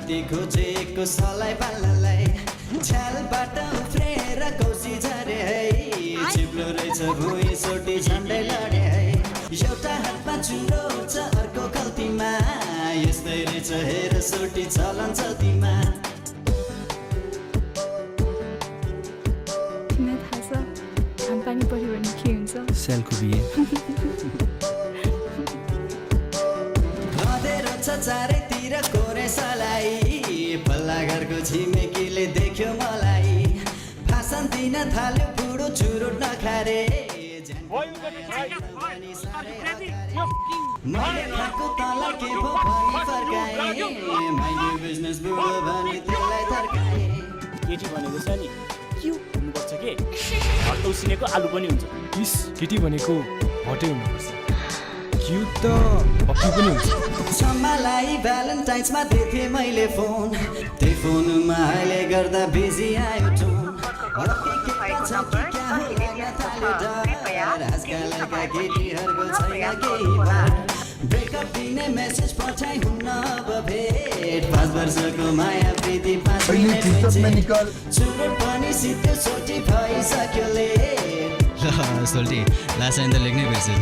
राति खोजेको सलाई बाल्नलाई छ्यालबाट उफ्रेर कौसी झरे है चिप्लो रहेछ भुइँ सोटी झन्डै लडे है एउटा हातमा चुरो छ अर्को खल्तीमा यस्तै रहेछ हेर सोटी चलन चल्तीमा तिमीलाई थाहा छ घामपानी पऱ्यो भने के हुन्छ सेलको बिहे अँधेरो छ चारैतिर कोरे सलाई पल्ला घरको छिमेकीले देख्यो मलाई भाषण दिन थाल्यो बुढो चुरो नखारे मैले खाएको तँलाई के भो भनी फर्काएँ मैले बिजनेस बुढो भनी त्यसलाई थर्काएँ केटी भनेको छ नि क्यु हुनुपर्छ के हट्टो उसिनेको आलु पनि हुन्छ इस केटी भनेको हटै हुनुपर्छ क्युट त पक्की पनि हुन्छ सम्मालाई भ्यालेन्टाइन्समा दिएँ मैले फोन त्यही फोनमा अहिले गर्दा बिजी आयो टोन आजकलका केटीहरूको छैन केही बात ब्रेकअप दिने मेसेज पठाइ हुन्न अब भेट 5 वर्षको माया प्रीति 5 मिनेटमै चुरोट पनि सिधै सोटी भइसक्यो ले सोल्टी लास्ट टाइम त लेख्नै बिर्सेछ